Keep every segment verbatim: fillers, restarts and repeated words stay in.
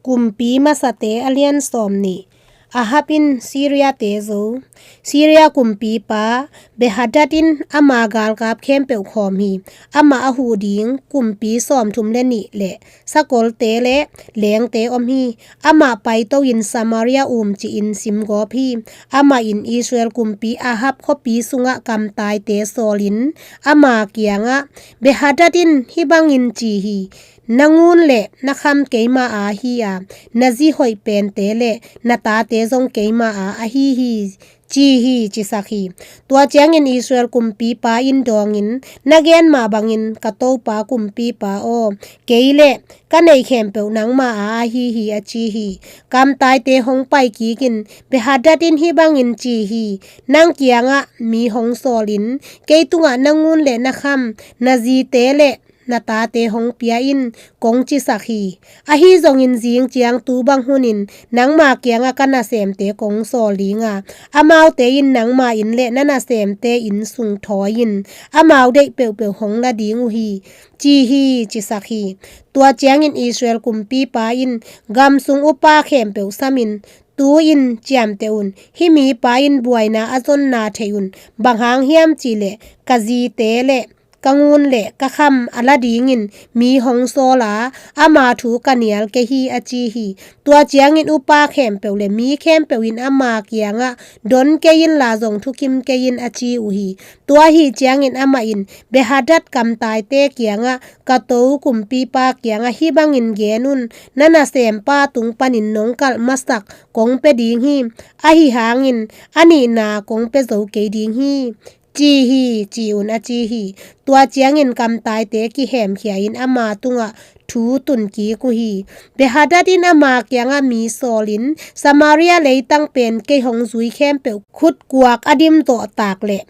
Kumpi Masate a lian sawm nih. Ahab in Syria-te zo. Syria kumpipa Benhadad in ama galkap khempeuh khawm hi. Amah a huh ding kumpi sawmthum le nih le sakolte le leengte om hi. Amah paito-in Samaria umcih in simgawp hi. Amah in Israel kumpi Ahab khuapi sungah kamtaite sawlin ama kiangah, Benhadad in hih bangin ci hi: Na ngun le na kham keima aa hi a, na zi hoih pente le na tate zong keima aa ahi hi, ci hi, cisak hi. Tua ciangin Israel kumpipa in dawngin, Na gen mah bangin ka topa kumpipa aw, kei le ka neih khempeuh nangma aa ahi hi, a ci hi. Kamtaite hong pai kikin Benhadad in hih bangin ci hi: Nang kiangah mi hong sawlin kei tungah na ngun le na kham, na zite le na tate hong pia in, kong cisak hi. Ahi zongin zing ciang tu bang hunin nangma kiangah ka nasemte kong sawl ding a, amaute in nangma inn le na nasemte inn sung thawi-in amau deih peuhpeuh hong la ding uh hi, ci hi, cisak hi. Tua ciangin Israel kumpipa in gam sung upa khempeuh samin, Tu-in ciamteh un, hih mipa in buaina a zonna theih un, bang hang hiam cihleh ka zite le ka ngun le ka kham a la dingin mi hong sawl a, ama thu ka nial kei hi, a ci hi. Tua ciangin upa khempeuh le mi khempeuh in ama kiangah, Don kei inla zong thukim kei in, a ci uh hi. Tua ahi ciangin amah in, Benhadad kamtaite kiangah, Ka to kumpipa kiangah hih bangin gen un, Na nasempa tung panin nong kalh masak kong pia ding hi. Ahi hangin a nihna kong pia zo kei ding hi, ci hi, ci un, a ci hi. Tua ciangin kamtaite kihemkhia-in ama tungah thu tun kik uh hi. Benhadad in ama kiangah mi sawlin, Samaria leitang pen kei hong zui khempeuh khutkuak a dimtawh tak leh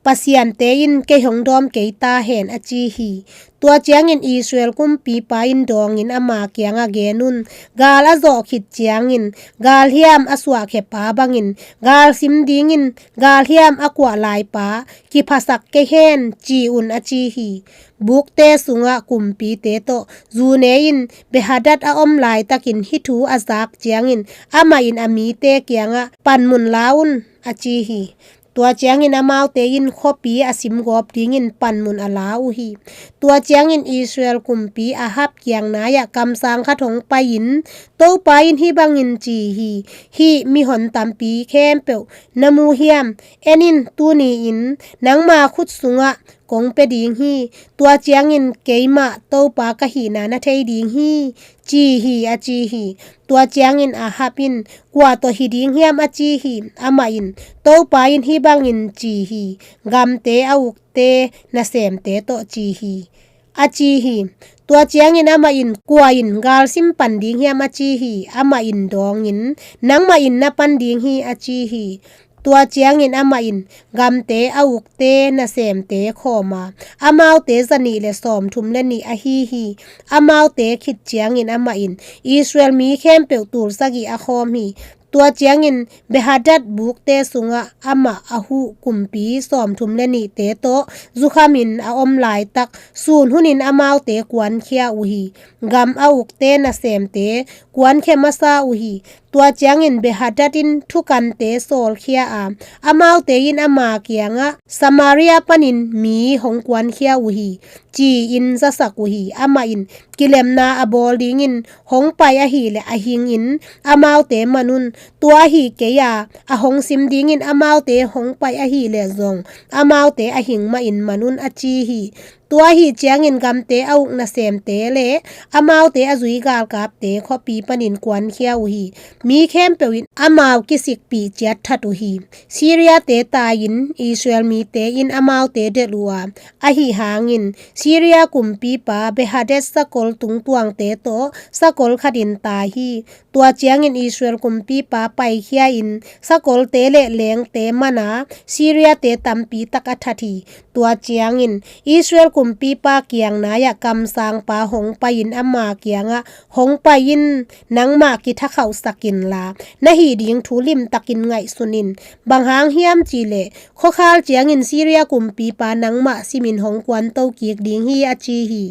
pasiante in kei hong dawm kei ta hen, a ci hi. Tua ciangin Israel kumpipa in dawngin ama kiangah, Gen un, gal a zawh khit ciangin galhiam a suahkhia pa bangin gal sim dingin galhiam a kuah lai pa kiphasak kei hen, ci un, a ci hi. Bukte sungah kumpite tawh zu ne-in Benhadad a om laitakin hih thu a zak ciangin amah in a mite kiangah, Panmun la un, a ci hi. Tua ciangin amaute in khuapi a simgawp dingin panmun a la uh hi. Tua ciangin Israel kumpi Ahab kiang nai-ah kamsang khat hong pai-in, Topa in hih bangin ci hi: Hih mihon tampi khempeuh na mu hiam? En in, tuni-in nangma khut sungah kong pia ding hi. Tua ciangin keimah Topa ka hihna na thei ding hi, ci hi, a ci hi. Tua ciangin Ahab in, Kua tawh hi ding hiam? a ci hi. Amah in, Topa in hih bangin ci hi: Gamte a ukte nasemte tawh ci hi, a ci hi. Tua ciangin amah in, Kua in gal sim pan ding hiam? a ci hi. Amah in dawngin, Nangmah in na pan ding hi, a ci hi. Tua ciangin amah in gamte a ukte nasemte khawm a, amaute zanih le sawmthum le nih ahi hi. Amaute khit ciangin amah in Israel mi khempeuh tul sagih a khawm hi. Tua ciangin Benhadad bukte sungah amah a huh kumpi sawmthum le nihte tawh zukhamin a om laitak sun hunin amaute kuankhia uh hi. Gam a ukte nasemte kuankhia masa uh hi. Tua ciangin Benhadad in thukante sawlkhia a, amaute in ama kiangah, Samaria panin mi hong kuankhia uh hi, ci-in zasak uh hi. Amah in, Kilemna a bawl dingin hong pai ahileh a hingin amaute man un. Tua ahi kei a, a hong sim dingin amaute hong pai ahileh zong amaute a hing mahin man un, a ci hi. Tua ahi ciangin gamte a uk nasemte le amaute a zui galkapte khuapi panin kuankhia uh hi. Mi khempeuh in amau kisikpih ciat that uh hi. Syria-te tai-in Israel mite in amaute delh uh a, ahi hangin Syria kumpipa Benhadad sakol tungtuangte tawh sakol khatin tai hi. Tua ciangin Israel kumpipa paikhia-in sakolte le leengte man a, Syria-te tampi tak a that hi. Tua ciangin Israel kumpipa kiang nai-ah kamsangpa hong pai-in ama kiangah, Hong pai in, nangmah kithakhauhsak inla, na hih ding thu limtakin ngaihsun in. Bang hang hiam cihleh khuakhal ciangin Syria kumpipa nangmah simin hong kuanto kik ding hi, a ci hi.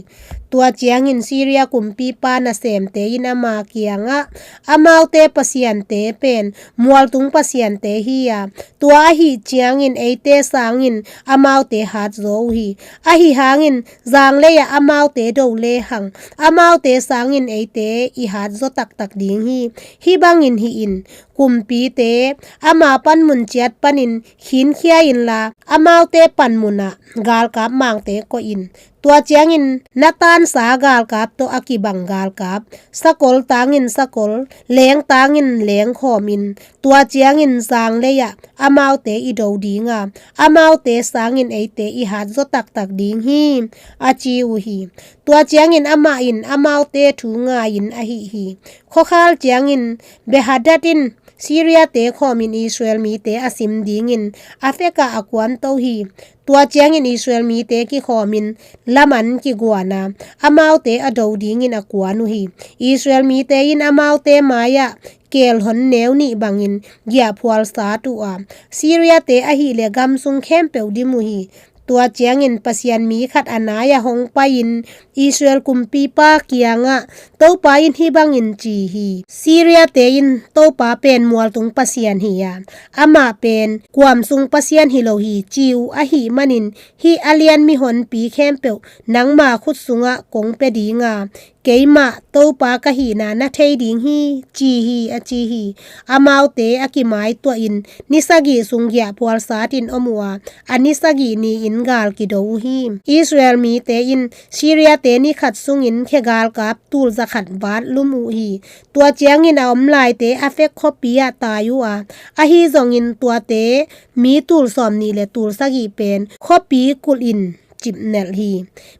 Tua ciangin Syria kumpipa nasemte in ama kiangah, "Amaute pasiante pen mualtung pasiante hi a, tua ahih ciangin eite sangin amaute hatzaw uh hi. Ahi hangin zanglei-ah amaute do lehang, amaute sangin eite i hatzaw taktak ding hi. Hih bangin hih in, kumpite ama panmun ciat panin khinkhia inla, amaute panmunah galkap mangte koih in. Tua ciangin na tansa galkap tawh a kibang galkap, sakol tangin sakol, leng tangin leng khawm in. Tua ciangin zanglei-ah amaute i do ding a, amaute sangin eite i hatzaw taktak ding hi," a ci uh hi. Tua ciangin amah in amaute thu ngai-in ahih hi. Khuakhal ciangin Benhadad in Syria-te khawmin Israel mite a sim dingin Afek-ah a kuanto hi. Tua ciangin Israel mite kikhawmin laman kiguan a, amaute a do dingin a kuan uh hi. Israel mite in amaute mai-ah kelhon neu nih bangin giahphual sat uh a, Syria-te ahih leh gam sung khempeuh dim uh hi. Tua ciangin Pasian mi khat a nai-ah hong pai-in Israel kumpipa kiangah, "Topa in hih bangin ci hi, 'Syria-te in Topa pen mualtung pasian hi a, amah pen kuam sung pasian hi lo hi,' ci uh ahih manin hih a lian mihonpi khempeuh nangma khut sungah kong pia ding a, keimah Topa ka hihna na thei ding hi,' ci hi," a ci hi. Amaute a kimaituahin ni sagih sung giahphual satin om uh a, a ni sagih ni-in gal kido uh hi. Israel mite in Syria-te ni khat sungin khe galkap tul za khat vat lum uh hi. Tua ciangin a om laite Afek khuapi-ah tai uh a, ahi zongin tuate mi tul sawmnih le tul sagih pen khuapi kulhin cipnelh hi.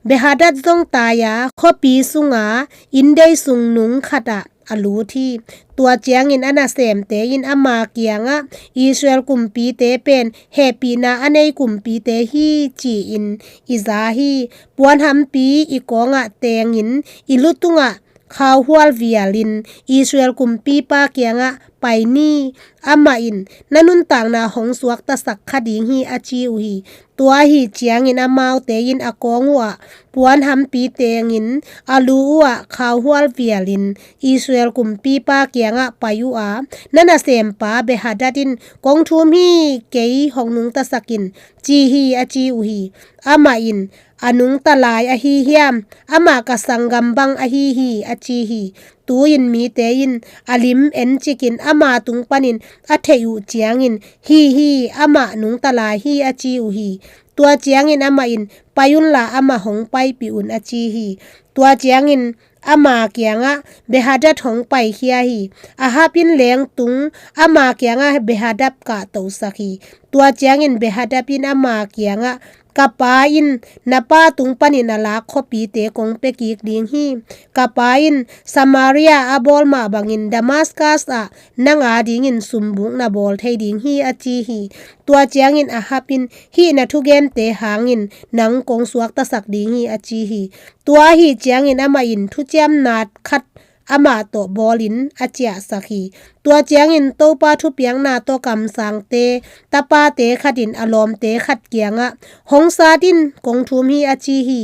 Benhadad zong tai a, khuapi sunga inndei sung nung khatah a lut hi. Tua ciangin a nasemte in ama kiangah, "Israel kumpite pen hehpihna a nei kumpite hi," ci-in i za hi. Puanhampi i kawngah tengin i lu tungah khauhual vialin Israel kumpipa kiangah pai ni. Amah in, "Na nuntakna hong suaktasak kha ding hi," a ci uh hi. Tua ahih ciangin amaute in a kawng uhah puanhampi tengin a lu uhah khauhual vialin Israel kumpipa kiangah pai uh a, "Na nasempa Benhadad in kong thum hi, kei hong nungtasak in," ci hi, a ci uh hi. Amah in, "A nungta lai ahi hiam? Amah ka sanggam bang ahi hi," a ci hi. Tu-in mite in a lim encikin ama tung panin a theih uh ciangin, "Hi hi, amah nungta lai hi," a ci uh hi. Tua ciangin amah in, "Pai unla amah hong paipih un," a ci hi. Tua ciangin ama kiangah Benhadad hong paikhia hi. Ahab in lengtung ama kiangah Benhadad kahtohsak hi. Tua ciangin Benhadad in ama kiangah, "Ka pa in na pa tung panin a lak khuapite kong pia kik ding hi. Ka pa in Samaria a bawl mah bangin Damascus ah nang adingin sumbuk na bawl thei ding hi," a ci hi. Tua ciangin Ahab in, "Hih na thugente hangin nang kong suaktasak ding hi," a ci hi. Tua ahih ciangin amah in thuciamna khat amah tawh bawlin a ciahsak hi. Tua ciangin Topa thupiakna tawh kamsangte tapate khat in a lawmte khat kiangah, "Hong sat in, kong thum hi," a ci hi.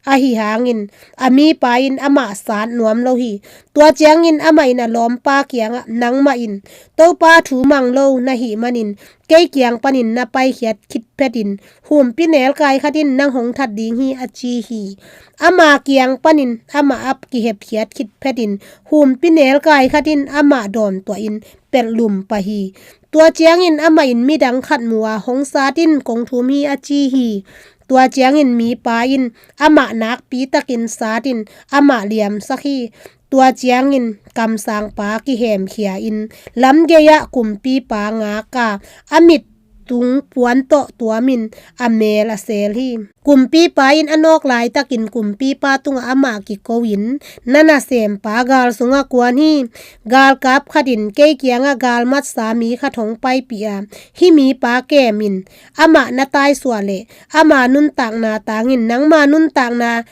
Ahi hangin a mipa in amah sat nuam lo hi. Tua ciangin amah in a lawmpa kiangah, "Nangmah in Topa thu mang lo na hih manin kei kiang panin na paikhiat khit phetin humpinelkai khat in nang hong that ding hi," a ci hi. Ama kiang panin amah a kihepkhiat khit phetin humpinelkai khat in amah dawntuahin pelhlum pah hi. Tua ciangin amah in midang khat mu a, "Hong sat in, kong thum hi," a ci hi. Tua ciangin mipa in amah nakpitakin satin amah liamsak hi. Tua ciangin kamsangpa kihemkhia-in lamgei-ah kumpipa ngak a, a mit tung puan tawh tuamin a meel a seel hi. Kumpipa in a nawk laitakin kumpipa tungah amah kiko-in, "Na nasempa gal sungah kuan hi. Galkap khat in kei kiangah galmatsa mi khat hong paipih a, 'Hih mipa kem in, amah na taisuah leh ama nuntakna tangin nangma nuntakna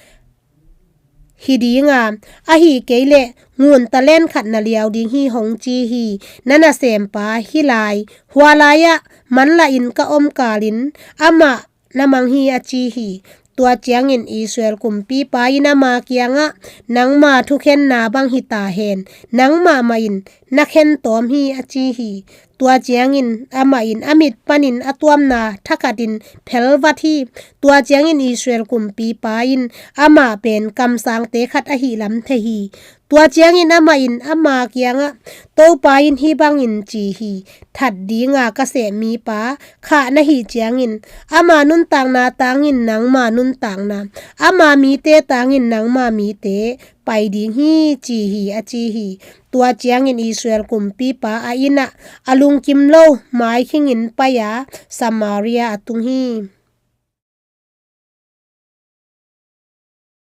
hi ding a, ahi kei leh ngun talent khat na liau ding hi,' hong ci hi. Na nasempa hih lai, hua lai-ah manlah in ka om kalin amah na mang hi," a ci hi. Tua ciangin Israel kumpipa in ama kiangah, "Nangma thukhenna bang hi ta hen, nangmah mah in na khen tawm hi," a ci hi. Tua ciangin amah in a mit panin a tuamna thakhatin phelvat hi. Tua ciangin Israel kumpipa in amah pen kamsangte khat ahi lam thei hi. Tua ciangin amah in ama kiangah, "Topa in hih bangin ci hi: That dinga ka seh mipa khah na hih ciangin, ama nuntakna tangin nangma nuntakna, ama mite tangin nangma mite pai ding hi," ci hi, a ci hi. Tua ciangin Israel kumpipa a innah a lungkim lo maikhingin pai-a Samaria a tung hi.